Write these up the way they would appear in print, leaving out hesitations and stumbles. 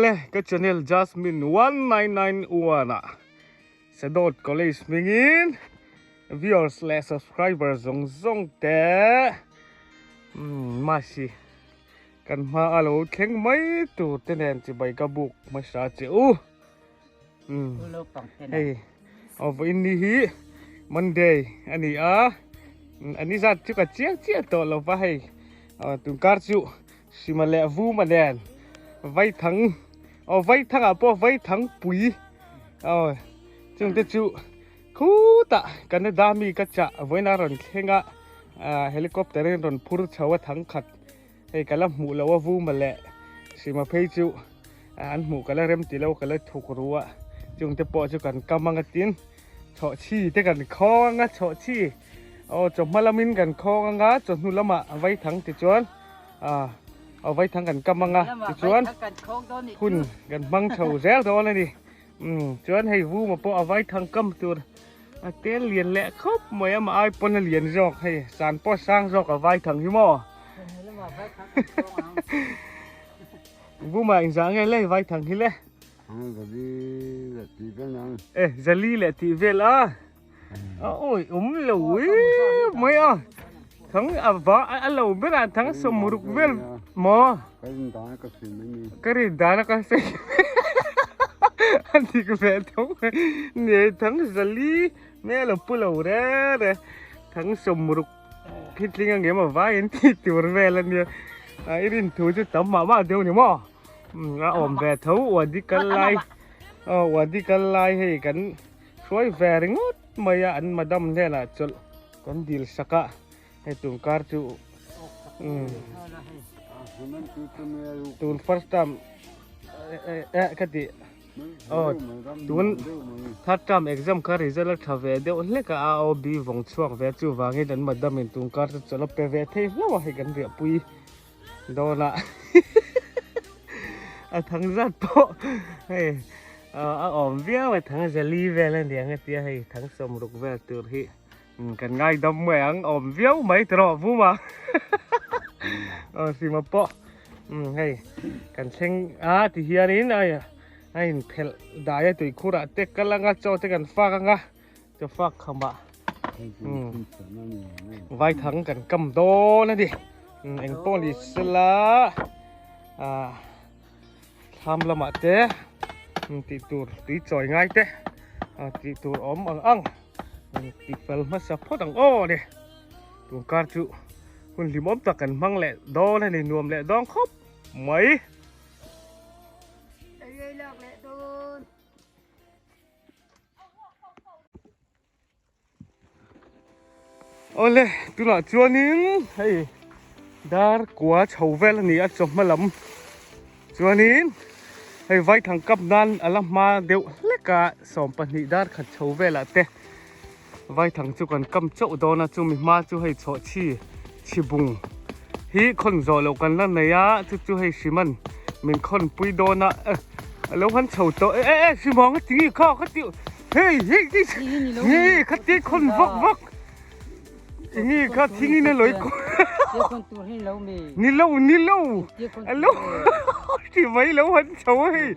Awle ka channel Jasmine 1991 ah Sadawt College hmingin viewers leh subscriber zawng zawng te mahse kan hma a lo thleng mai tur te nen chibai ka buk hmasa che u. Hei vawiin ni hi Monday a ni a a ni zat chu ka chiang chiah tawh lo va hei tunkar chu Sima leh Vuma nen Vaithang aw Vaithang ah pawh Vaithang pui aw chungte chu khutah Canada mi ka chah vawiin a rawn thleng a helicopter in rawn phur chho a thang khat hei ka la hmuh loh a Vuma leh Sima phei chu an hmuh ka la rem ti lo ka la thuk ru a chungte pawh chu kan kam anga tin chhawhchhi te kan khawng anga chhawhchhi aw chawhma lamin kan khawng anga chawhnu lamah Vaithang tichuan. A vaithang kan kam anga tichuan hun kan hmang chho zel dawn a ni. Chuan hei vuma pawh a vaithang kam tur a tel lian leh khawp mai a mah ai pawn a lian zawk hei san pawh sang zawk a vaithang hi maw. Vuma engzah nge le vaithang hi le? E zali leh tih vel a. A awi awm lo em mai a thang a va a lo ber a thang sawmruk vel maw ka rin dan a ka sawi a dik ve tho mai ni thang zali hmel a pu lo re re thang sawmruk khi tling ang em a vai an tih tur vel a nia a i rin thu chu tam mah mah deuh ni maw a awm ve tho uadi kal lai aw uadi kal lai hei kan. Hruai ve ringawt mai a an madam hnenah chawlh kan dil sak a hei tun kar chu umm tun first term eh ka tih aw tun third term exam kha result a tha ve deuh hlek a AOB vawng chhuak ve chuvangin an madam in tun kar chu chawlh a pe ve thei hlauh a hei kan riahpui dawn a a thang zat pawh hei a awm viau a thang zali vel a niang a tia hei thang sawmruk vel tur hi kan ngaidam mai ang awm viau mai tawh vum a aw sima pawh hei kan thleng a ti hianin a a inphelh dai a tuikhurah te kal anga chaw te kan fak anga Chaw fak khamah vaithang kan kam dawn a ni eng pawh ni sela thlam lamah te tih tur tui chawi ngai te tih tur awm ang ang tih fel hmasa phawt ang aw ni tun kar chu hun hlimawm tak kan hmang leh dawn a ni nuam leh dawn khawp mai. Awle tunah chuanin hei dar kua chho vel a ni a chawhma lam chuanin hei vaithang kap nan a la hma deuh hlek a 12 dar khat chho velah te vaithang chu kan kam chauh dawn a chumi hma chu hei chhawhchhi chhibung hi khawn zawh loh kan la nei a chu chu hei hriman min khawn pui dawn a a lo han chho tawh e e hrimang a ti nge kha ka ti hei hei hei kha ti khawn vak vak nge kha thing in a lawi ni lo ni lo a lo ti mai lo han chho a hei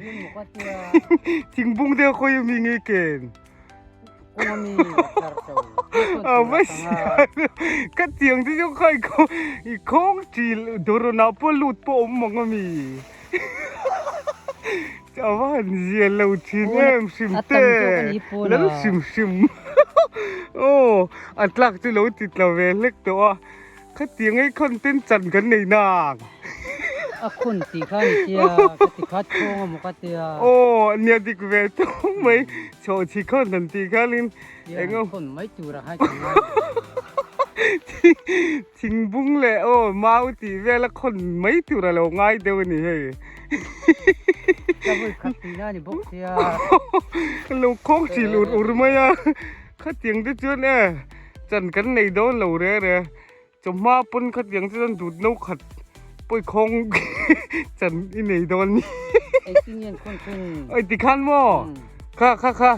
thingbung te khawi mi nge ken Ka tiang te chu khai kho i khawng chi dawrunah pawh lut pawh awm mang a mi a va han zia lo thin em hrim te lal hrim hrim aw a tlak chu lo ti tla ve hlek tawh a khatiang ei khawn ten chan kan nei nang. A khun tih kha ni sia ka ti khat khawng a maw ka tia. Aw nia dik ve tawng mai chhawh chhi khawn han tih khanin eng aw. Khun mai tur a hai ka ngai. Thingbung leh aw mau tih vel a khawn mai tur a lo ngai deuh a ni hei. Ka vawi khat tih na ni bawk sia. Lo khawng thin ur ur mai a khatiang te chuan e chan kan nei dawn lo re re. Chawhma pawn khatiang chu chuan dut no khat pawi khawng chan i nei dawn ni. Engtin nge an khawn thung? Oi tikhan maw? Kha kha kha.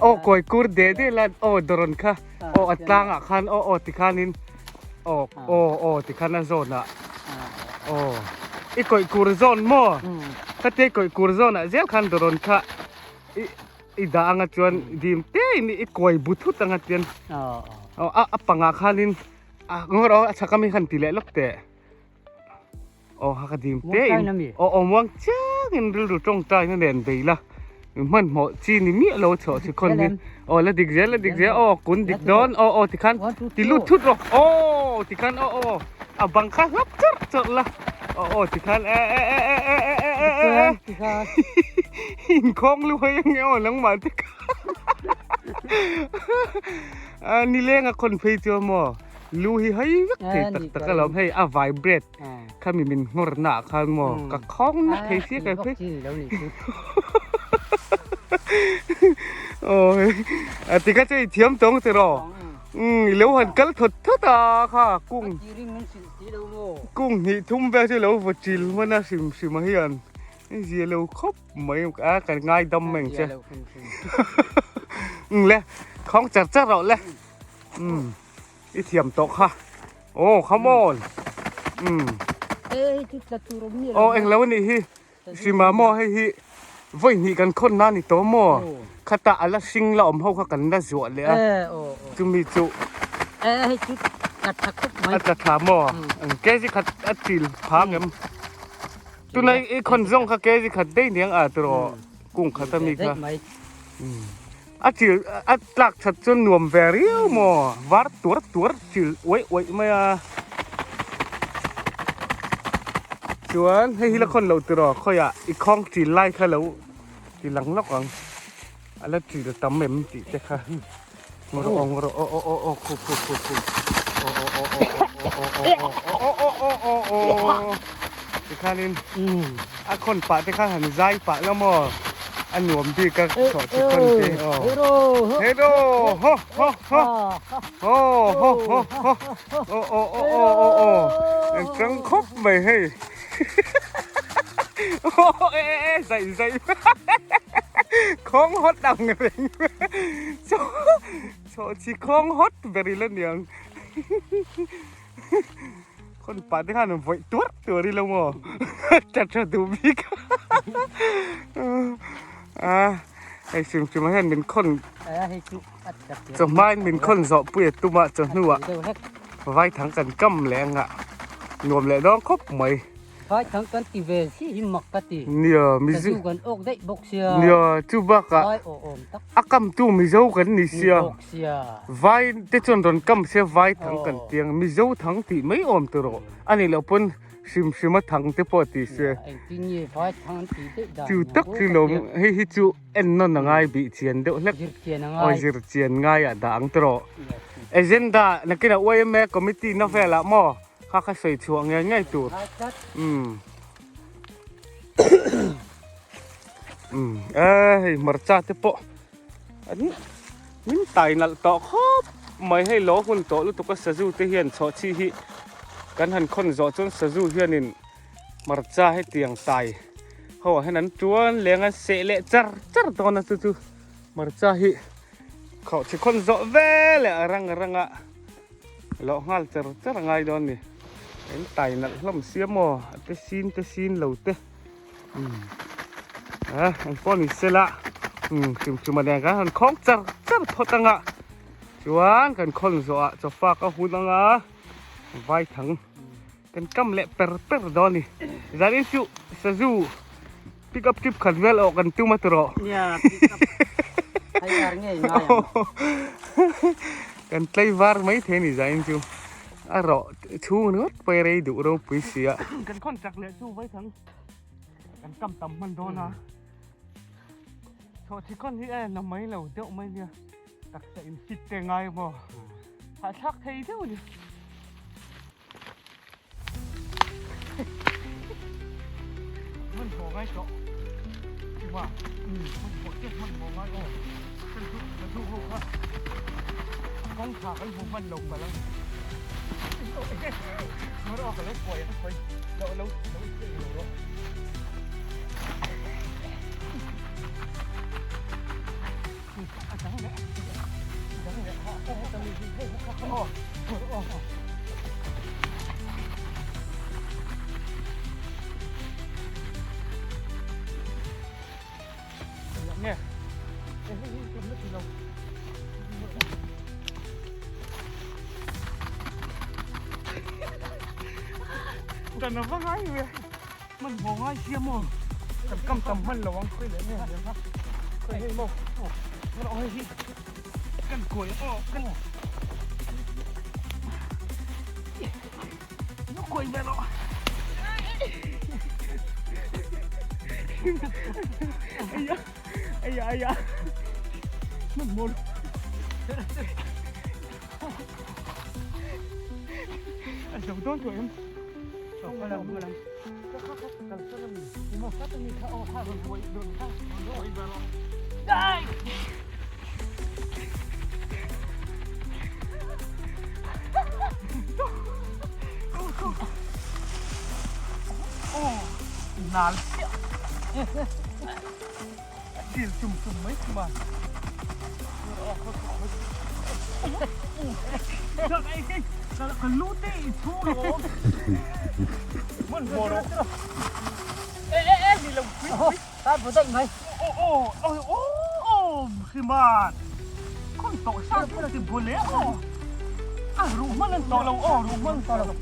Aw kawi kur deh deh la aw dawrawn kha aw a tlangah khan aw aw tikhanin aw aw aw tikhan a zawnah aw i kawi kur zawn maw? Khatia kawih kur zawnah zel khan dawrawn kha i i dah anga chuan dim te in i kuai bu thut anga tian aw a pangah khanin a ngawr aw a chhak ami khan ti leh lawk teh aw ha ka dim te in aw aw muang chiang in rilru tawngtai na nen bei la hmanhmawh chi ni miah lo chhuah chi khawn hi aw la dik zel la dik zel aw kun dik dawn aw aw tikhan ti lut thut rawh aw tikhan aw aw a bang kha hlap chawrh chawrh la aw aw tikhan e e e e e e e e e Tikhan inkhawng lu hai ange aw nangmah te kha a nileng a khawn phei chu maw lu hi hai vek thei tak tak alawm hei a vibrate khami min nghawr na ah khan maw ka khawng na thei sia ka phei aw a tikha chu i thiam tawng che rawh umm i lo han kal thawt thawt a kha kung kung hnih thum vel chu lo vaw chil hman a hrim hrim a hian zia lo khawp mai a kan ngai dam mai ang che umm le khawng char char rawh le umm. I thiam tawh kha. Oh, come on. Um. Eh, chu tla tur awm ni. Oh, englo ani hi. Sima maw hei hi voi hnih kan khawn na ni tawh maw. Khata ala hring la awm ho kha kan la zuah leh a. Eh, oh, oh. Chumi chu. Eh, hei chu tla tha khawp mai. A tla tha maw. Kg khat a til phang em. Tunai i khawn zawng kha kg khat daih niang a tiraw kung khat ami kha. A chil a tlak that chuan nuam ve riau maw var tuar tuar chil uaih uaih mai a chuan hei hi la khawn loh tiraw khawiah i khawng chil lai kha lo ti lang lawk ang a la chil tam em tih te kha ngaw rawh aw ngaw rawh aw aw aw aw khu khu khu khu aw aw aw aw aw aw aw aw aw aw aw tikhanin A khawn pah te kha han zai pah la maw? A nuam bik a chhuah chi khawn te aw. Hero ho ho ho ho ho ho ho aw aw aw aw aw aw an chang khawp mai hei aw e e zai zai khawng hawt ang reng chhuah chi khawng hawt ber ila niang. Khawn pah te khan vawih tuar tuar ilo maw tha tha duh bik a hei hrim hrim ah hian min khawn chawhma in min khawn zawh pui a tum a chawhnu ah vaithang kan kam leh ang a nuam leh dawn khawp mai. Vaithang kan ti ve si hi mak ka ti. Nia mizo kan awk daih bawk sia. Nia chu bakah vai awh awm tak. A kamtu mizo kan ni sia. Ni bawk sia. Vai te chuan rawn kam se vai thang kan ti ang Mizo thang tih mai awm tur aw a nih loh pawn hrim hrim a thang te pawh ti se. Engtin nge vai thang an tih daih dan Chu tak chu lo hei hi chu en nawn a ngai bih chian deuh hlek. Zir chian a ngai. Aw zir chian ngai ah dah ang tawh. Agenda nakinah YMA committee na velah maw kha kha sawi chhuah ngei ngei tur. Umm. Umm e hei hmarcha te pawh an Min tai nalh tawh khawp mai hei lo hun tawh lutuk a sazu te hian chhawhchhi hi kan han khawn zawh chuan sazu hianin hmarcha hetiang tai ho ah hian an tuan leng a seh leh char char dawn a chu chu hmarcha hi chhawhchhi khawn zawh veleh a rang rang a lawh nghal char char a ngai dawn a ni in tai nalh hlawm sia maw a te sin te sin lo te. A eng pawh ni sela hrim hrim a nen kan han khawng char char phawt anga chuan kan khawn zawh ah chawfak a hun anga vai thang kan kam leh per per dawn a ni zanin chu sazu pick up trip khat vel awh kan tum a tawh kan tlaivar mai thei a ni zanin chu a rawh chhung ringawt pawh i rei duh ropui si a kan khawn chak leh chu vai thang. Kan kam tam hman dawn a. Chhawh thikawn hi e la mai lo deuh mai nia. Taksa in fit te ngai maw. Hahthlak thei deuh a ni. Hman haw ngai tawh. Chuma hman haw chiah hman haw ngai aw. Kan chu ka zu ho kha. Kawng tha kan hmu hman lo palh ang. Ngawr aw ka lo kuai a khawi. Lo lo lo lo rawh. A dang leh a dang leh ha ha ha mi hi hei kha kha aw aw aw. Dan a va ngai ve hman haw ngai sia maw kan kam tam hman lo ang khawi leh nge ang kha khawi hei maw aw hei hi kan kuai aw kan nó kuai ve rawh aya aya aya hman haw A zo dawn tawh em? Nal chiah. A chil chum chum mai chu ma. Ka lu te i chhung lo awm. Hman hmawh rawh. E e e ni lo pui pui. Ta bu daih mai. O o o o o hriman. Khon tawh sa chu ti bu le o. A ruh hman an tawh lo o ruh hman tawh lo.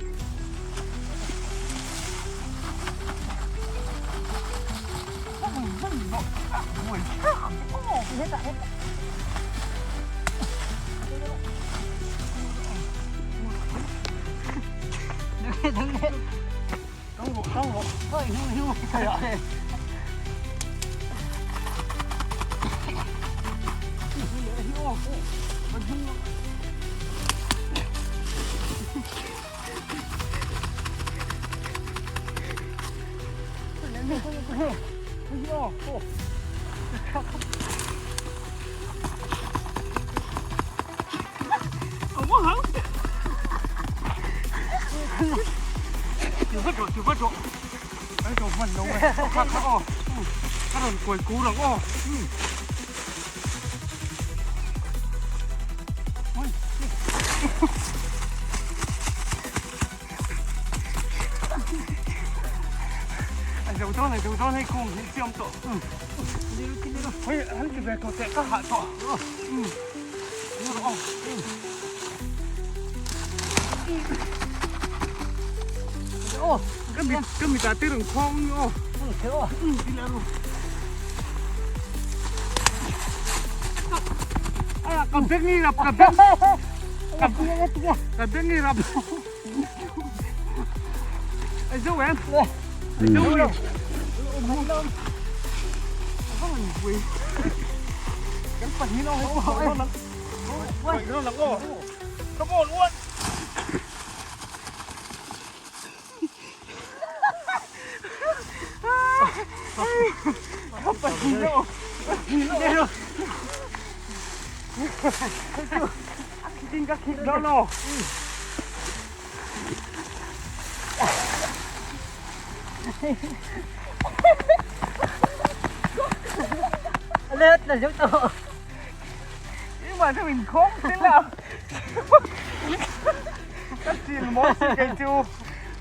Ka mit ah te rawn khawng ni aw. Ka beng i rap ka beng ka beng i rap. Ai zo em? Ai zo lo. Kan pahnih aw hei. Come on, what? Let là giúp tôi. Nhưng mà sao mình khốn thế nào? Ka chil mawi si kei chu.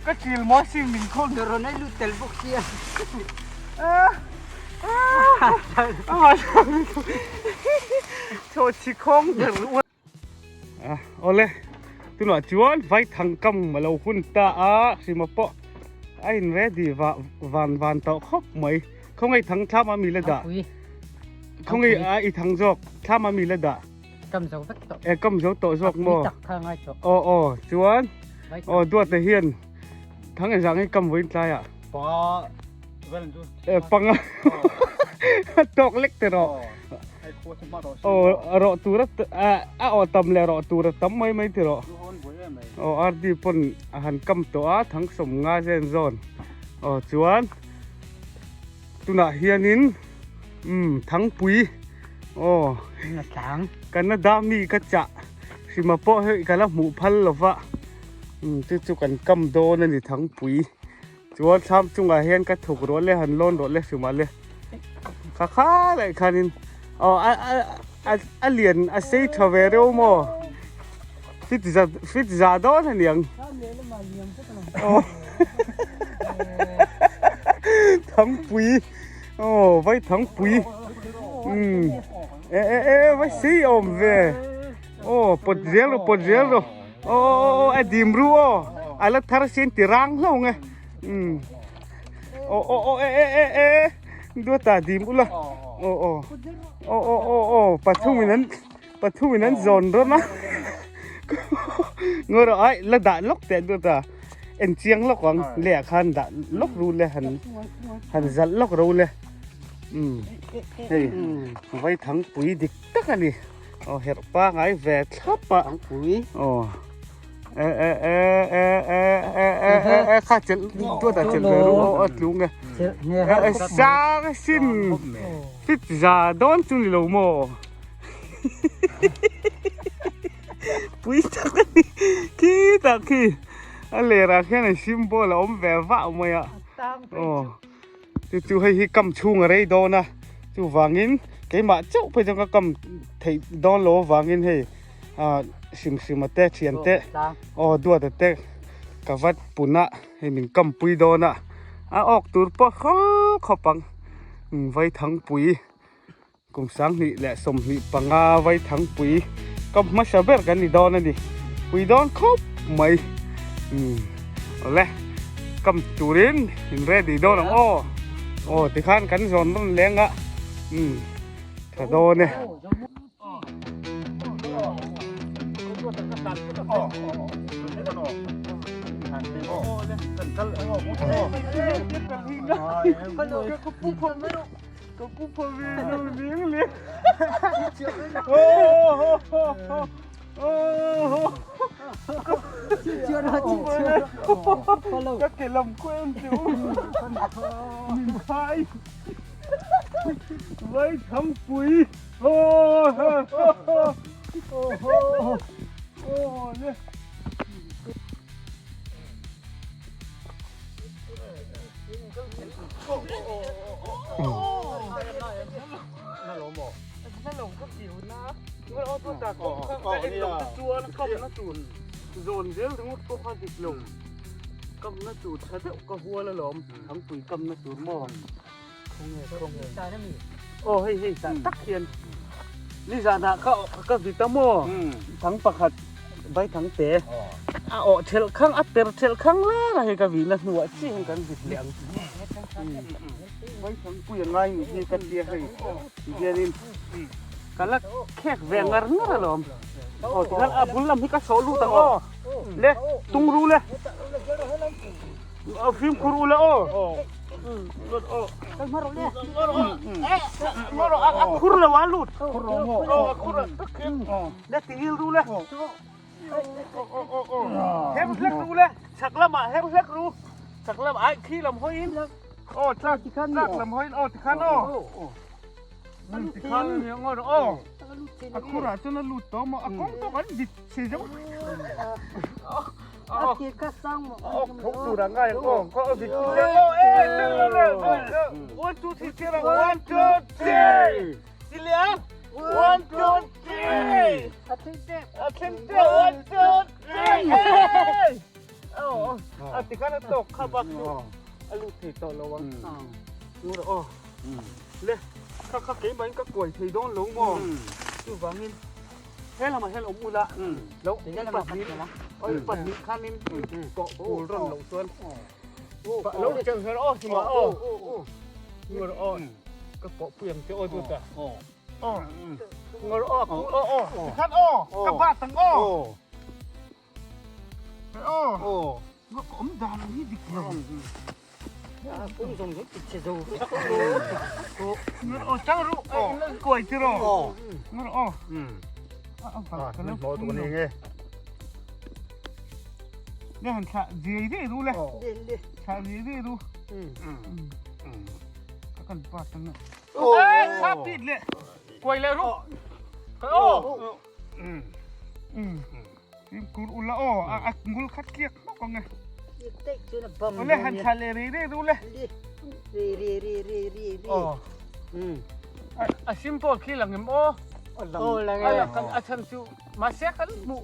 Ka chil mawi si min khawn. Rawn ei lut tel bawk sia. Chaw chi khawng ber ual. Awle tunah chuan vaithang kam a lo hun ta a hrima pawh a in ready va van van tawh khawp mai. Khawngaih thang thlam a mi la dah. Khawngaih a i thang zawk thlam a mi la dah. Kam zo vek tawh. E kam zo tawh zawk maw? Tak kha ngai tawh. Aw aw chuan aw duat te hian thang engzah nge kam vawiin tlai ah? Panga vel chu. E panga tawk lek te rawh. Ai khua chu hma rawh. Aw rawh tur a a aw tam leh rawh tur a tam mai mai ti rawh. Aw RD pawn a han kam tawh a thang sawm nga zen zawn. Aw chuan Tunah hianin umm thangpui aw Canada mi ka chah hrima pawh hei ka la hmuh phal lo va umm chu chu kan kam dawn a ni thangpui chuan thlam chungah hian ka thuk rawh le han lawn rawh le hrima le kha kha leh khanin aw a a a lian a sei tha ve reuh maw fit za fit za dawn a niang. Aw Thangpui aw vai thangpui umm. E e e vai si awm ve. Aw pawt zel rawh pawt zel rawh. Aw aw aw a dim ru aw. A la thar sin ti rang hlauh ang e. Umm. Aw aw aw e e e e duata dim ula. Aw aw aw aw aw aw pathumin an pathumin an zawn rawn a. Ngawi rawh ai la dah lawk teh duata. En chiang lawk ang leh ah khan dah lawk ru le han han zalh lawk ro le. Umm hei vaithangpui dik tak a ni. Aw herh pangai ve thlap a. Thangpui. Aw. E e e e e e e e e kha chelh duat ah chelh ve ru aw a tlung e. Chelh nge E e sang sin fit za dawn chu ni lo maw. Pui tak a ni khitah khi a ler ah khian an symbol a awm ve vah mai a. Aw. Chu chu hei hi kam chhung a rei dawn a chuvangin keimah chauh phei chuan ka kam theih dawn lo avangin hei ah hrim hrim a te thian te aw duat a te ka vat pun a hei min kam pui dawn a a awk tur pawh hrawl khawp ang vaithangpui. Kum 2025 Vaithangpui ka hmasa ber kan ni dawn a ni. Pui dawn khawp mai. Umm awle kam turin in ready dawn ang aw. Aw tikhan kan zawn rawn leng a. Umm tha dawn e. Ka pu pha ve lo leng le. Ka ke lam ko em chu. Min khai. Vai thang pui. Oh le. Zawn zel ringawt pawh kha dik lo kamna tur tha deuh ka hual alawm thangpui kamna tur maw khawnge khawnge aw hei hei tah tak hian nizanah ka ka vit a maw thang pakhat vaithang te a awh thelh khang a per thelh khang lar a hei ka vihna hnuah chiah hian kan vit leh ang vaithangpui a ngai ni hi ka tia hei tihianin ka la khek ve ngar ngar alawm aw tikhan a bul lam hi ka sawh lut ang aw le tung ru le fimkhur u le aw a khur lo a lut a khur a le ti il ru le her hlek ru le chhak lamah her hlek ru chhak lam ai khi lam hawiin aw tlak tlak lam hawiin aw tikhan aw tikhan aw a khurah chuan a lut tawh maw a kawng pawh kan vit chhe zo One, two, three, one, two, three. One, two, three. One, two, three. A tikhan a tawk kha bak chu a lut thei tawh lo ang. Ngur aw. Le kha kha keimah in ka kuai thei dawn lo maw. Chuvangin he lamah hian awm ula lo i pahnih khanin kawh bul rawn loh chuan lo cheng her aw hima aw ngawr aw ka pawh pui ang che aw chu ta aw ngawr aw aw aw tikhan aw ka bat ang aw aw ka awm dan hi dik lo Ngawr aw chang ru kuai ti rawh ngawr aw le han thlah riai riai ru le thlah riai riai ru ka kan pa tang thla pit le kuai le ru aw Fimkhur ula aw, a ngul khat tliak hnawk ang e. Awle han thla leh rei rei ru le. Aw. A simple khi lang em aw. Aw lang e. A chhan chu mahse kan hmuh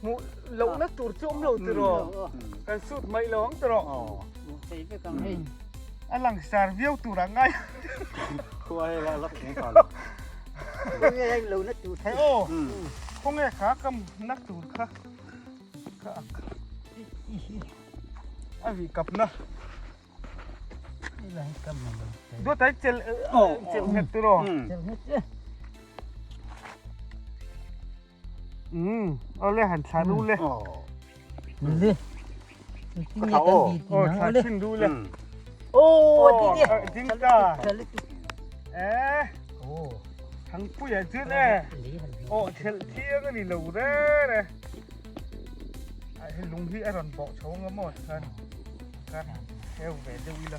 hmuh lohna tur chu awm lo tiraw. Kan sut mai lo ang tiraw. Thei vek ang hei. A langsar viau tur a ngai. Khuai la la thung ta lo. Hei aw, khawnge kha kam nak tur kha ka ak a vi kapna. Dawt ai chelh chelh nghet tur aw. Um awle han thla ru le. Le. Aw thla chhin ru le. Aw ding ta. Eh. Thangpuia chun e. Aw thelh thiang ani lo re re. Hei lung hi a rawn bawh chho anga maw tikhan khan heu ve deuh ila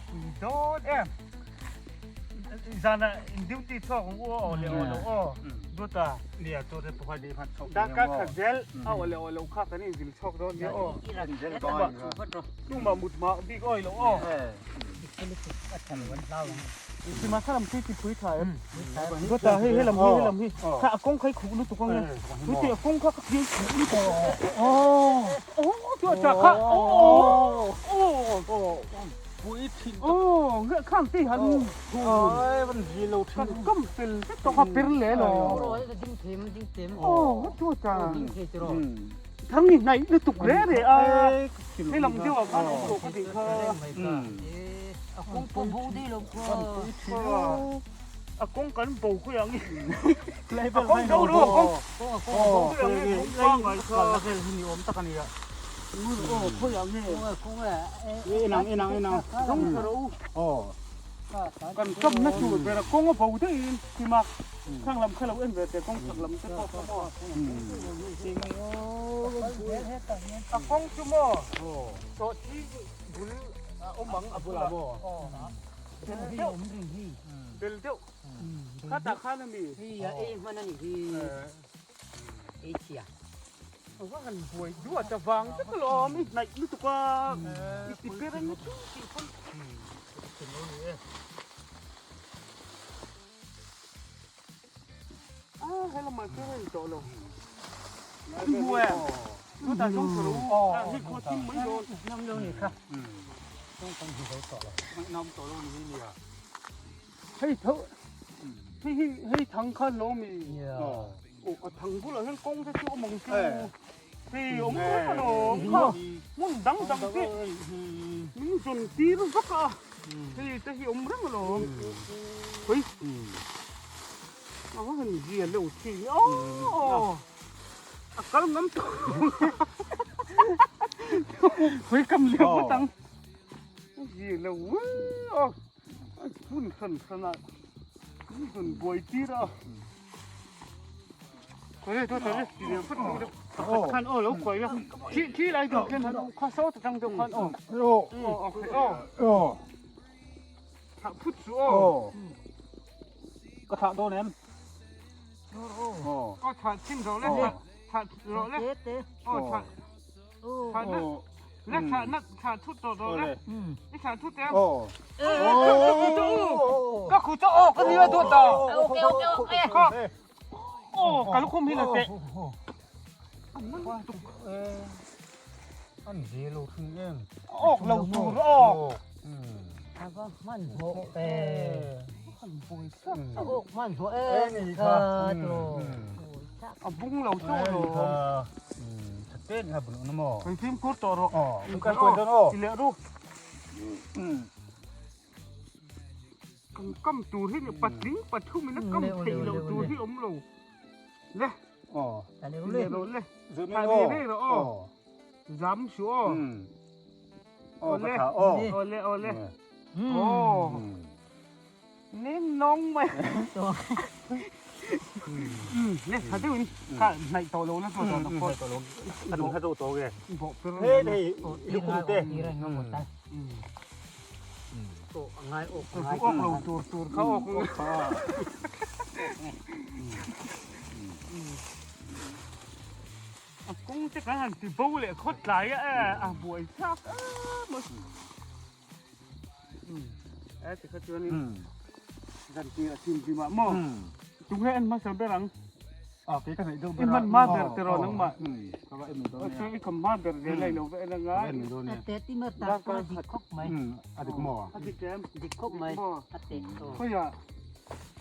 pui dawn em zana in duty chhuak ang u aw leh aw lo aw dawta nia chu te pawh dei khan chhuak da ka kha zel a aw leh aw lo kha kan in zil chhuak dawn nia aw tuma mut mah bik awi lo aw Sima kha lam khi ti pui tha em Dawta hei he lam hi he lam hi kha a kawng kha i khuh lutuk ang e chuti a kawng kha ka thil khuh lutuk aw chu a chah kha aw pui thin aw nge khang ti han ai van zi lo thin kan kam fel vek tawh kha per le lo ding them ding them aw chu a chah ding thei tiro thang ni hnaih lutuk re re a Hei lam deuh ah khan awm lo ka tih kha. A kawng pawh bo dei lo kha. A kawng kan bo khawi ang i. A kawng bo lo a kawng. A kawng bo khawi ang i kawng pangngai kha. Vel hi ni awm tak a ni a. Ngur aw khawi ang e. Kawng a inang inang inang. Zawng tha rawh u. Aw. Kan kamna tur ber a kawng a bo daih in Timak thlang lam kha lo en ve teh kawng chhak lam te pawh kha maw. A kawng chu maw sawhthi bul a awm ang a bulah bel deuh bel deuh khatah khan a mi. A va han buai duat a vang vek alawm i hnaih lutuk a i ti ber ang chu tih pawn. A helamah chuan a intawh lo. I hmu em? Chutah chuan ka ro a hei khaw thim mai dawn. Nam lo ni kha. Nam tawh lo ni hi nia. Hei tho hei hi hei thang kha lo mi. Aw a thang bulah hian kawng te chu awm ang chu. Hei awm reng alawm kha hmun dang dang te min zawn tir vak a hei te hi awm reng alawm hei a va han zia leuh thin aw a kal ngam tawh hei kam leh phawt ang a zia leuh aw a hmun hran hran ah min zawn buai tir a. Khan aw lo khuai la thi thi lai deuh khan han kha saw ta tang deuh khan aw aw aw aw thah phut chu aw ka thah dawn em aw thah chhin rawh le thah rawh le aw thah thah na le thah na thah thut tawh rawh le i thah thut em ka khu chu aw ka ni a duat ta kha aw ka lukhum hi la teh an ve lo thin em awk lo tur awk ava hman hmawh e a awk hman hmawh e ni kha a bung lo chu lo ten ha bun na maw kan fimkhur tawh rawh aw kan kuai dawn aw ti leh ru kan kam tur hi patling pathum in a kam theih loh tur hi awm lo le aw ti leh rawh le thah ve rei rawh aw zam suh aw aw ka tha aw aw le aw le aw Nen nawng mai. Le tha deuh in ka hnaih tawh lo na chu tawh tak pawh. A dum kha zo tawh ge. Bawh pir. He hei lukhum te. Ngai ok ngai ok lo tur tur kha ok. A kawng te kan han ti bo leh khawt tlai a e a buai thlak em a. E ti kha chuanin zan tir a thim thim ah maw tung he en hmasa ber ang a kei ka hnaih deuh ber i hman hma ber tiraw nangmah chu i kham hma ber zel a i lo va en anga te ti ma ta ka dik khawp mai a dik maw a dik em dik khawp mai a te khawiah.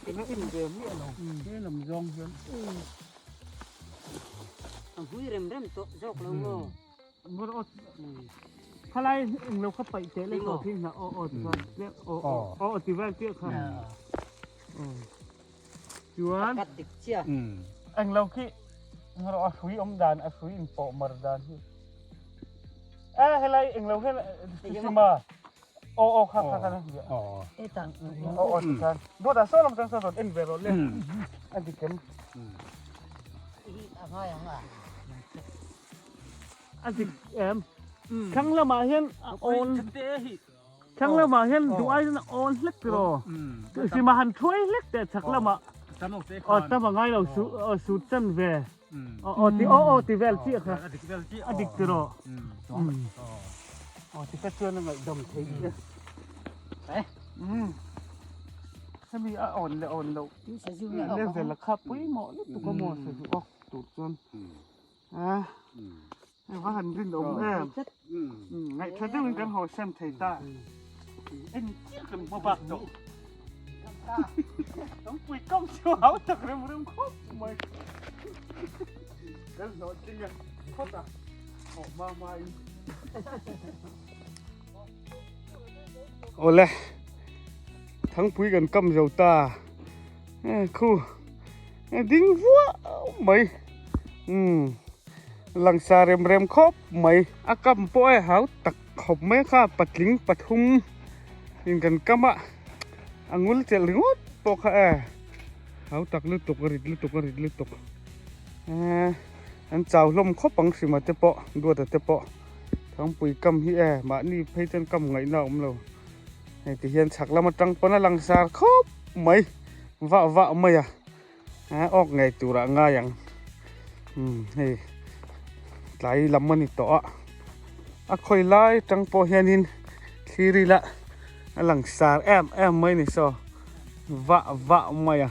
Eng a in ve miah lo. He lam zawng hian. A hmui rem rem tawh zawk lo maw? Khalai eng lo kha paih teh leh tawh thin hna aw aw ti khan tlem aw aw aw ti vel chiah kha. Chuan Kat dik chiah. Eng lo khi a hrui awm dan a hrui in pawh mar dan hi. E helai eng lo hian sima aw aw kha kha kha Hetah aw aw ti khan dawt ah saw lam chuan saw rawn en ve rawh le a dik em. Hi a ngai ang a. A dik em. Thlang lamah hian a awn thlang lamah hian duh ai chuan a awn hlek tiraw. Sima han thuai hlek teh chhak lamah aw tam a ngai lo sut chan ve aw aw ti aw aw ti vel chiah kha a dik tiraw. Aw ti kha chuan a ngaihdam thei e. Hemi a awn leh awn loh level a kha pawimawh lutuk a maw sazu awk tur chuan. A va han rinawm em. Ngaihtha deuhin kan haw sem thei ta. En chiah kan hma bak tawh. Tangpui kam chu hau tak rem rem khawp mai. Kan hlawh tling a phawt a. Haw hma hma in. Awle Thangpui kan kam zo ta. Khu ding vuah mai umm langsa rem rem khawp mai a kam pawh e hau tak khawp mai kha patling pathum in kan kam a a ngul chelh ringawt pawh kha e hau tak lutuk a rit lutuk a rit lutuk ehh an chau hlawm khawp ang hrima te pawh duata te pawh thangpui kam hi e mahni phei chuan kam ngaihna a awm lo hei ti hian chhak lam atang pawn a langsar khawp mai vah vah mai a awk ngei turah a ngai ang umm hei tlai lam a ni tawh a a khawi lai atang pawh hianin thlir ila a langsar em em mai a ni saw vah vah mai a.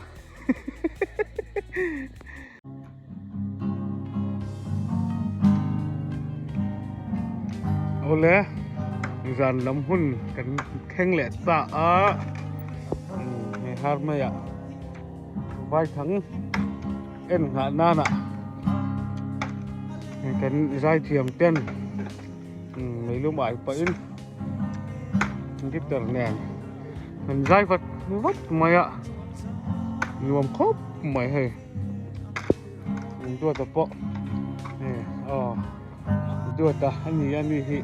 Awle zan lam hun kan thleng leh ta a hei har mai ah vaithang en nghah nan ah hei kan zaithiam ten meilum ai pah in guitar nen an zai vat vat mai a nuam khawp mai hei. Duata pawh hei aw Duata a ni a ni hi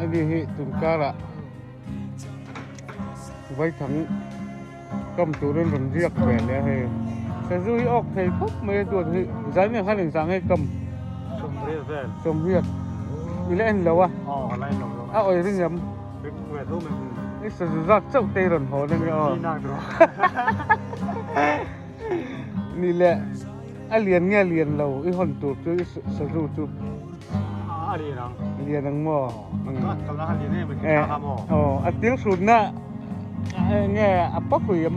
a ni hi tunkarah vaithang kam turin rawn riak ve leh a hei sazu hi awk thei khawp mai a Duata hi zan hian khan engzah nge kam sawmriat i la en lo a a awi ring em. I sazu zat chauh te i rawn haw na nge aw. Ni le a lian nge lian lo i hawn tur chu i sazu chu. A lian ang. Lian ang maw. Aw a til hrut na nge a pa hui em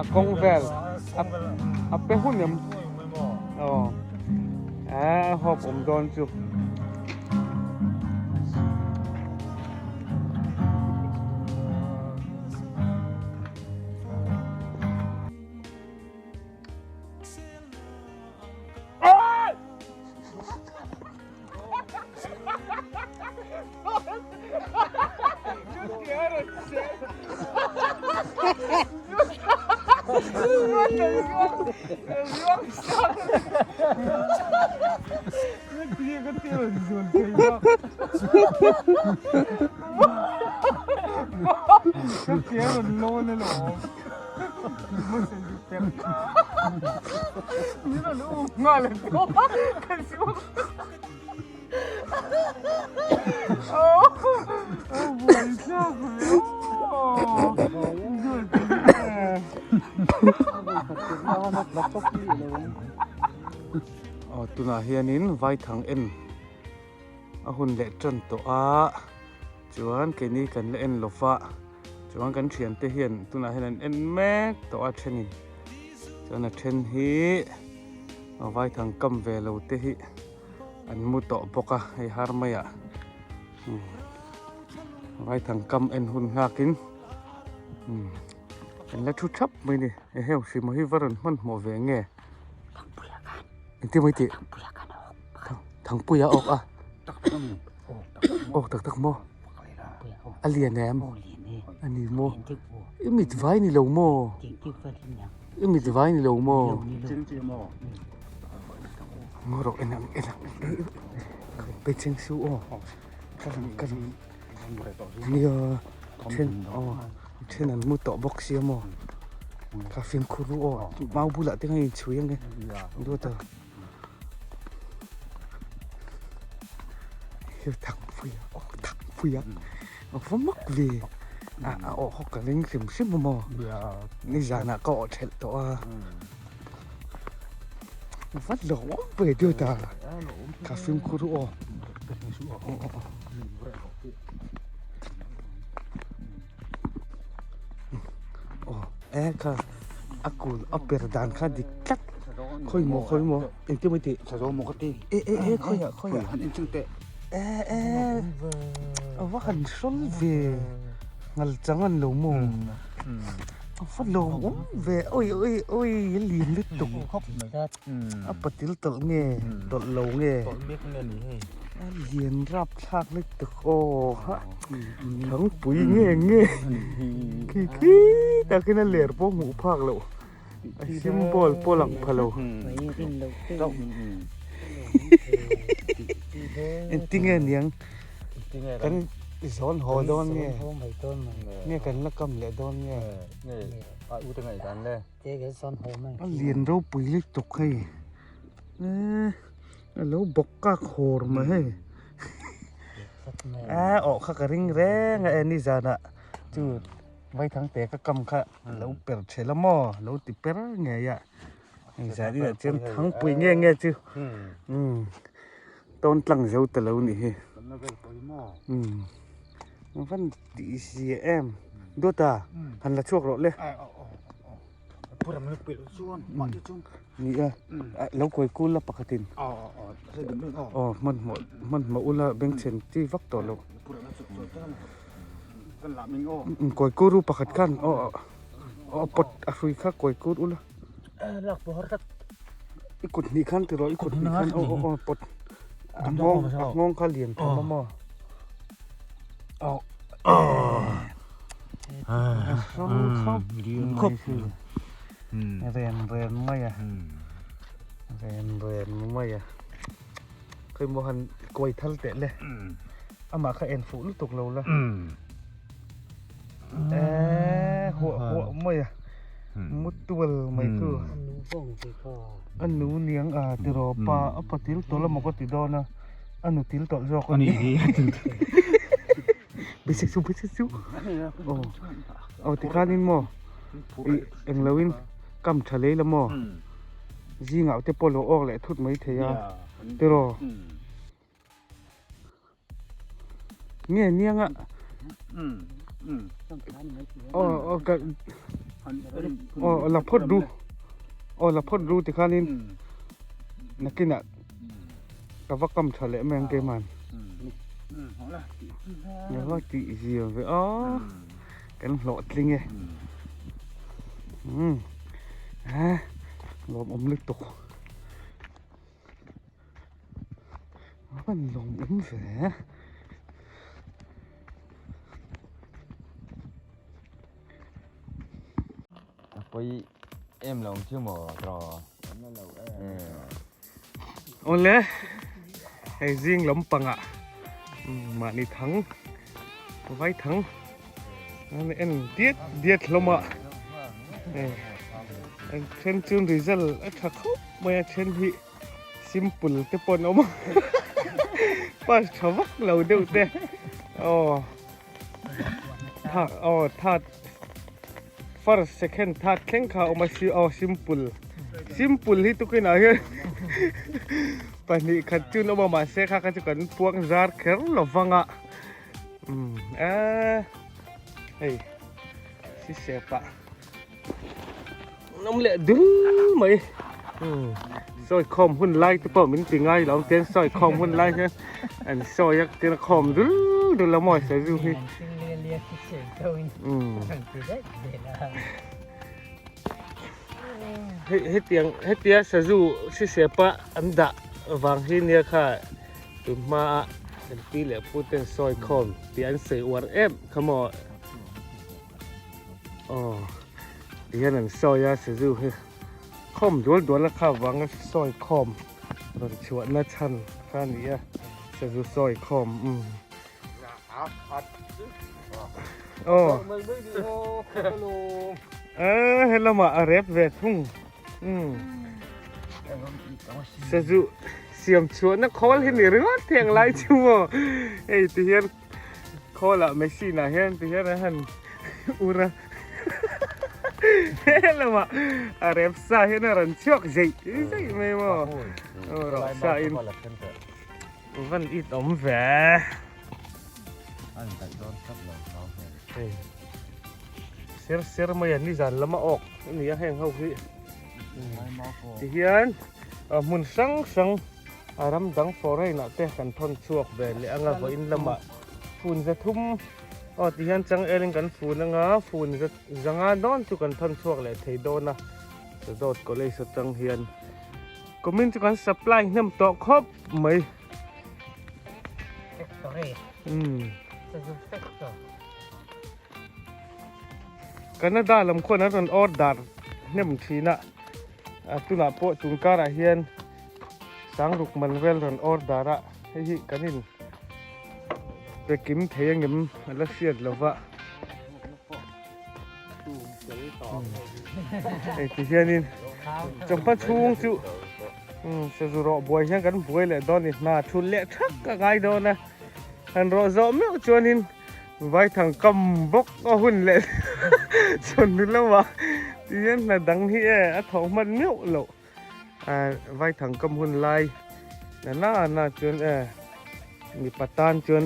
a kawng vel a pe hun em. Aw a hawp awm dawn chu. Aw tunah hianin vaithang en a hun leh tan tawh a chuan keini kan la en lova chuan kan thiante hian tunah hian an en mek tawh a thenin chuan a then hi vaithang kam ve lo te hi an mu tawh bawk a hei har mai ah. Vaithang kam en hun nghakin umm an la thu thap mai a ni. Eheu hrim hi va rawn hmanhmawh ve nge? Engtin mai tih? Thangpuia awk a. Awk tak tak maw? A lian em? A ni maw? I mit vai ni lo maw? I mit vai ni lo maw? Ngaw rawh en ang en ang pe cheng su aw ka lang ka lang nia then aw then an mu tawh bawk sia maw ka fimkhur ru aw mau bulah te khan inchhui ang e duat a. Thangpuia aw Thangpuia a va mak ve a a awh hawk ka ring hrim hrim a maw nizanah ka awh thelh tawh a va lawm ve deuh ta ka fimkhur aw aw e kha a kul a per dan kha dik tlat khawi maw khawi maw engtin maw tih e e e khawiah khawiah e e a va han hrawl ve ngal chang an lo maw a va lawmawm ve awi awi awi a lian lutuk a patil tawlh nge tawlh lo nge a lian rapthlak lutuk aw ha thangpui nge nge khi khi takin a ler pawh hmuh phak loh a symbol pawh lang pha lo engtinge niang kan zawn haw dawn nge nge kan la kam leh dawn nge a lian ropui lutuk hei eee a lo bawk kak hawr mai hei a awh kha ka ring reng a e nizanah chu Vaithangte ka kam kha a lo per thelh a maw a lo ti per ngei a hei zan inah chuan thangpui nge nge chu umm tawn tlang zo ta lo nih hi umm van tih zia em dawta han la chhuak rawh le ni a lo kawi kul la pakhatin aw hmanhmawh hmanhmawh ula bengchhen chi vak tawh lo. Kawi kur u pakhat khan aw aw pot a hrui kha kawi kur ula i kut hnih khan tiraw i kut hnih khan aw aw aw pot a nghawng a nghawng kha lian tham a maw aw a hrang khawp khawp ren ren mai a ren ren mai a. Khawimaw han kawi thal teh le amah kha en fuh lutuk lo la eee huah huah mai a mutual mai chu a nu niang a tiraw pa a patil tawlh amaw ka ti dawn a a nu til tawlh zawk a ni basic chu basic chu aw aw tikhanin maw ih englo in kam tha lei la maw zingah te pawh lo awk leh thut mai thei a tiraw nge nianga aw aw ka aw la phawt ru aw la phawt ru tikhanin nakinah Ka va kam tha leh mai ang keimah. Ka va tih zia ve a kan hlawhtling e. Umm ha lawmawm lutuk. A van lawmawm ve. A pawi em lo ang chu maw tawh. Awle hei zing lampangah mahni thang vai thang an en diat diat hlawm a hei an then chu result a tha khawp mai a then hi simple te pawh an awm a pass tha vak lo deuh te aw tha aw third First, second, third thleng kha a awm a si aw simple simple hi tukin ah hian pahnih khat chu an awm a mahse kha kha chu kan puang zar kher lo vang a umm eee hei si sep ah an awm leh dul mai umm sawi khawm hun lai te pawh min ti ngai lo ang tian sawi khawm hun lai hian an sawi a tin a khawm dul dul dul a maw sazu hi. Hetiang hetia sazu hrisepa an dah vang hi nia kha tun hmaa kan pi leh pu ten sawi khawm tih an sawi uar em kha maw. Aw tihian an sawi a sazu hi khawm dual dual a kha vanga sawi khawm rawn chhuahna chhan kha a ni a sazu sawi khawm umm aw eh helamah a rep ve thung umm sazu siam chhuahna khawl hi ni ringawt thei ang lai chu maw hei tihian. Khawlah machine ah hian ti hian an han ur a helamah a rep sa hian a rawn chhuak zeih zeih mai maw aw rawh sa in van it awm ve hei ser ser mai a nizan lama awk a ni a heng ho hi ti hian hmun hrang hrang A ram dang foreign ah te kan thawn chhuak ve leh anga vawiin lamah fun za thum aw ti hian changel in kan fun anga fun za zanga dawn chu kan thawn chhuak leh thei dawn a Sadawt college atang hian kumin chu kan supply hnem tawh khawp mai. Factory. Umm. Sazu factory. Canada lam khuan an rawn order hnem thin a a tunah pawh tun karah hian. Sangruk man vel rawn order a, hei hi kan in pe kim thei angem a la hriat lo va. Hei ti hianin chawhma chhung chu sazu rawh buai hian kan buai leh dawn a ni, hna thul leh thak a ngai dawn a, han rawh zawh meuh chuanin Vaithang kam bawk a hun leh chhun lamah ti hian hna dang hi e a thawh hman meuh loh. Vaithang kam hun lai na na na chuan e mipa tan chuan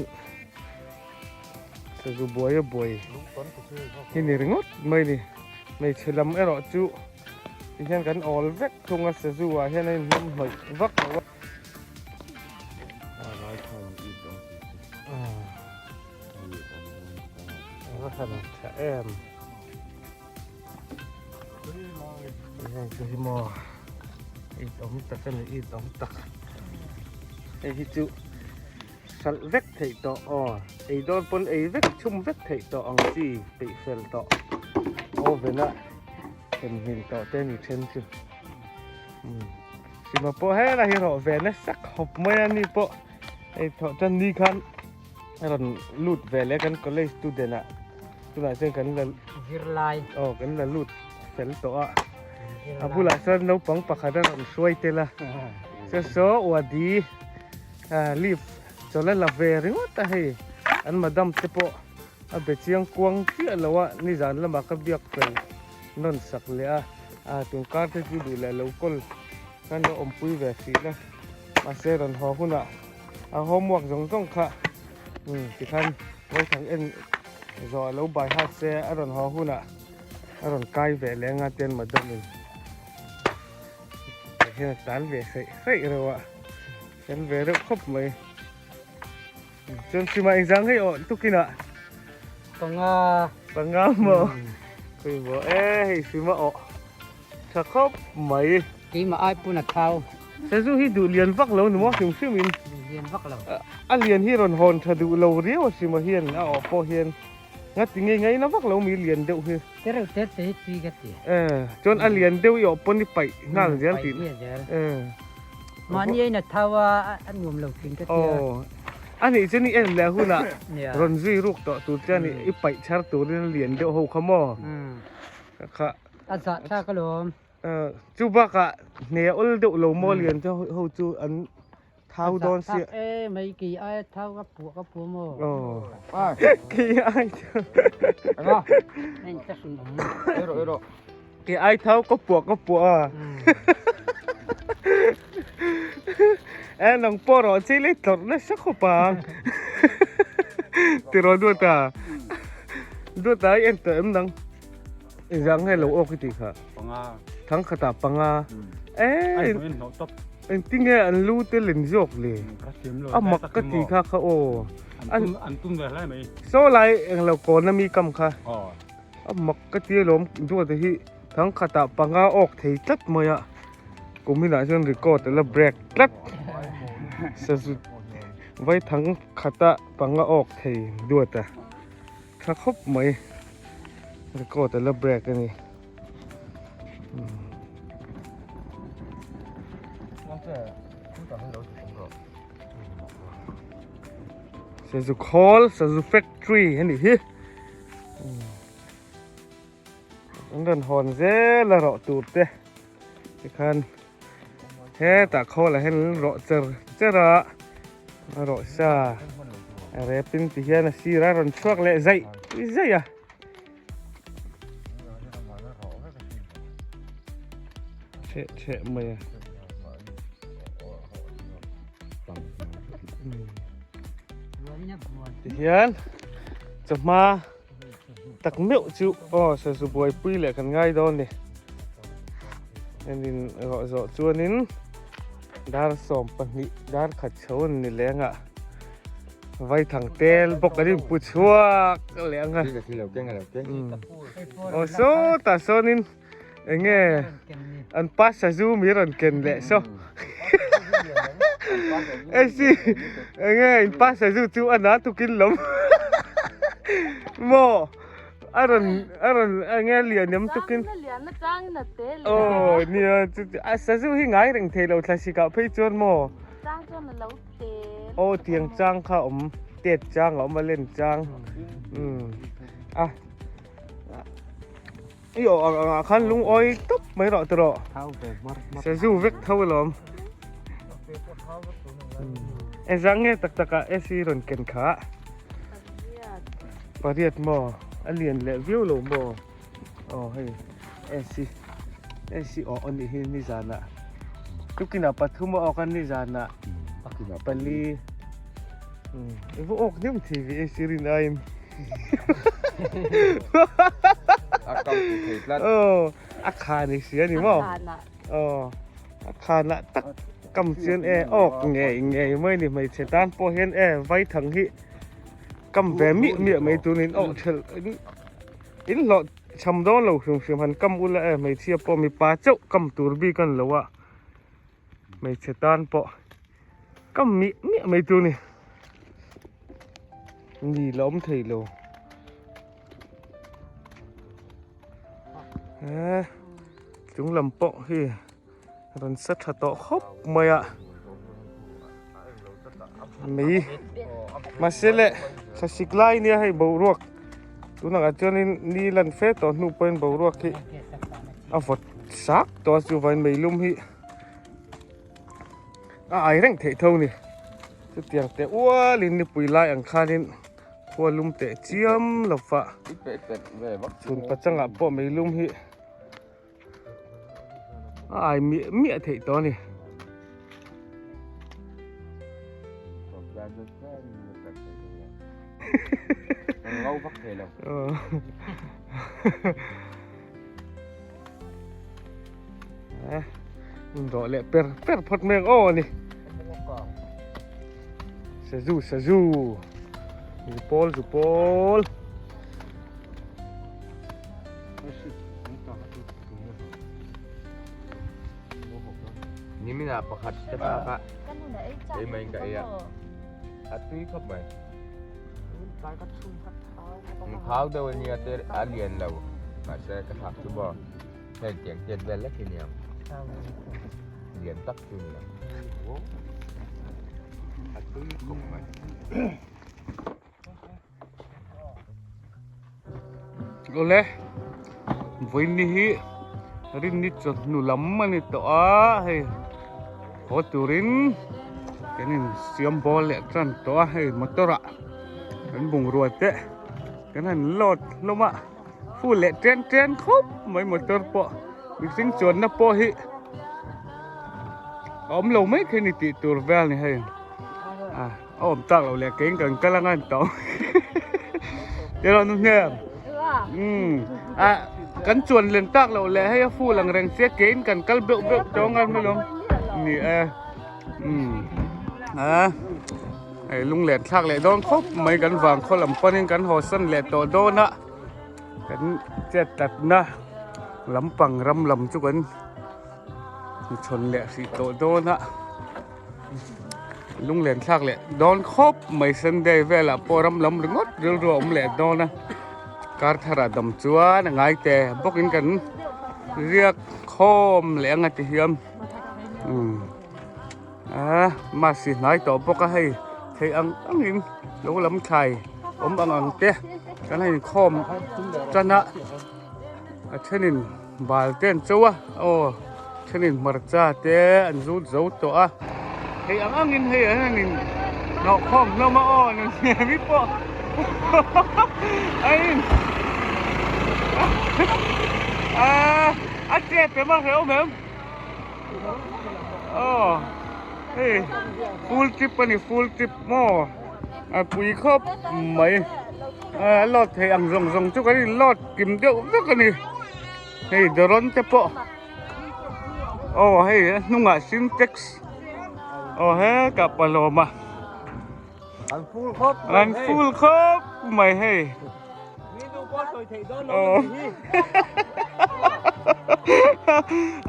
sazu buai a buai hi ni ringawt mai ni hmeichhe lam erawh chu ti hian kan awl vek thung a sazu ah hian a inhnawm hnawih vak lo a a va han tha em. Hei chu hi maw it awm tak a ni it awm tak hei hi chu hralh vek theih tawh aw ei dawn pawn ei vek chhum vek theih tawh ang chi peih fel tawh oven a them hmin tawh te a ni then chu sima pawh helai hi rawh ve nasa khawp mai a ni pawh hei thawh tan ni khan a rawn lut ve leh kan college student ah tunah chuan kan la zirlai aw kan la lut fel tawh a a bulah chuan naupang pakhat a rawn hruai tel a chuan saw uadi leave chawlh a la ve ringawt a hei an madam te pawh a be chiang kuang chiah lo a nizan lamah ka biak fel nawn sak leh a a tun kar te chu duh leh lo kawl khan lo awmpui ve hrih la mahse rawn haw hunah. A homework zawng zawng kha umm tikhan vawithang en zawh a lo bai hat se a rawn haw hunah a rawn kai ve leh anga tian madam in tah hian a tan ve hreih hreih reuh a fel ve reuh khawp mai chuan sima engzang hei aw tukinah panga panga maw khawi maw e hei sima aw Tha khawp mai. Keimah ai pawn a thau. Sazu hi duh lian vak lo ni maw hrim hrim in. Duh lian vak lo. A lian hi rawn hawn tha duh lo riau a sima hian a awh pawh hian ngati ngei ngai na vak lo mi lian deuh hi. Te reuh te te hi tui ka ti. Eh chuan a lian deuh i awh pawn i paih nghal zel tih. Paih nge zel. Eh. Mahni a in a thau a a nuam lo thin ka ti a. Aw. A nih chuan i en leh hunah rawn zui ruk tawh tur chuan i paih chhar turin a lian deuh ho kha maw. Kha. A zah thlak alawm. Chu bakah hne awl deuh lo maw lian te ho chu an thau dawn sia. A zah thlak e mai kei ai thau ka puah ka puah maw. Aw. Kei ai thau. Anga. Heng ka hrin awm. Ero ero. Kei ai thau ka puah ka puah a. E nang pawh rawh chi lei tlawrh nasa khawp ang. Tiraw duata. Duata i en tawh em nang. Engzah nge lo awk i tih kha? Panga. Thang khatah panga. Eh. Ai in hnawh tawp. Engtin nge an lu te len zawk le? Ka thiam lo. A mak ka ti kha kha aw. An tum ve hle mai. Saw lai englo kawn ami kam kha. Aw. A mak ka ti alawm duata hi thangkhatah panga awk thei tlat mai a kuminah chuan record a la break tlat sazu vai thangkhata panga awk thei duata tha khawp mai record a la break a ni. Sazu khawl sazu factory a nih hi. An rawn hawn zel a rawh tur te tikhan hetah khawlah hian an rawh cher cher a a rawh sa a rep in ti hian a sir a rawn chhuak leh zaih zaih a. Cheh cheh mai a. Tihian chawhma tak meuh chu aw sazu buaipui leh kan ngai dawn ni. Enin rawh zawh chuanin dar 12 dar khat chho an ni leng a. Vaithang tel bawk an inpu chhuak leh ang a. Aw sawtah sawnin eng nge an pa sazu mi rawn ken leh saw. Esi eng nge in pa sazu chu a na tukin lawm maw a rawn a rawn eng nge lian em tukin. Aw nia chu a sazu hi ngai reng thei lo thlasikah phei chuan maw. Aw tiang chang kha awm tet chang a awm a len chang umm a i aw ang angah khan lungawi tawp mai rawh tawh rawh sazu vek tho alawm engzah nge tak tak ah AC rawn ken kha pariat maw a lian leh viau lo maw aw hei AC AC awh a nih hi nizanah tukinah pathum a awk a nizanah pali i va awk hnem thei ve AC rin aiin a kam ti thei tlat aw a kha ni si a ni maw aw a khanah tak kam chuan e awk ngei ngei mai ni hmeichhe tan pawh hian e vaithang hi kam ve miah miah mai tunin awh thelh in hlawh Cham dawn lo hrim hrim han kam ula e hmeichhia pawh mipa chauh kam tur bik a ni lo a hmeichhe tan pawh kam miah miah mai tur a ni ni la awm thei lo eh chung lam pawh hi rawn sa tha tawh khawp mai a mei mahse le thlasik lai nia hei boruak tunah ah chuanin ni lan fe tawh hnu pawhin boruak hi a vawt sak tawh a chuvangin meilum hi a ai reng theih tho a ni chutiang teh ualin nipui lai ang khanin khua lum teh chiam lova chhun pachangah pawh meilum hi. A ai miah miah theih tawh a ni. Rawh leh per per phawt mai ang aw a ni. Sazu sazu zupawl zupawl. Nimina pakhat ka thlak a keimah in ka ei a a tui khawp mai thau deuh ania te a lian lo mahse ka thlak chu maw heng tiang tiat vel lek hi nia lian tak chu ni lo a tui khawp mai. Awle vawiin hi rinni chawhnu lam a ni tawh a hei haw turin kan insiam bawl leh tan tawh a hei motor ah kan bungrua te kan han load hlawm a full leh chen chen khawp mai motor pawh mihring chuanna pawh hi a awm lo mai thei a ni tih tur vel a ni hei. A awm tak lo leh keng kan kal anga an tawng tiraw nu hnem umm a kan chuan len tak loh leh hei a full ang reng sia kein kan kal beuh beuh tawng a ni lawm ni e umm a Hei lunglen thlak leh dawn khawp mai kan vang khaw lam panin kan haw san leh tawh dawn a kan chet tlatna lampang ram lam chu kan chhawn leh hrih tawh dawn a lunglen thlak leh dawn khawp mai sunday velah pawh ram lam ringawt rilru a awm leh dawn a kar tharah dam chuan a ngai te bawkin kan riak khawm leh anga ti hian umm. A masi hnai tawh bawk a hei theih ang angin lo lam thlai awm ang ang te kan han inkhawm tan a a thenin bal te an cho a aw thenin hmarcha te an zut zo tawh a theih ang angin hei an han in hnawh khawm hlawm a aw nunhniami pawh a in a a chep em a hrehawm em. Aw hei full trip a ni full trip maw a pui khawp mai a load theih ang zawng zawng chu kan in load kim deuh vek a ni hei drone te pawh aw hei a hnungah sintex aw hetah palawm a. An full khawp mai hei. An full khawp mai hei. Mi nu pawh sawi theih dawn lo a nih hi.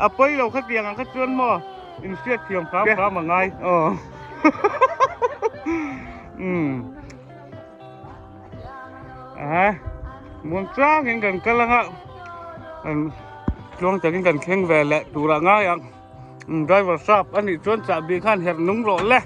A pawi lo kha tiang ang kha chuan maw in hriat thiam hram hram a ngai. Aw. Umm. Aha. Muang changin kan kal anga. An tluang takin kan thleng ve leh turah ngai ang. Driver sap a nih chuan chahbi khan herh nung rawh le.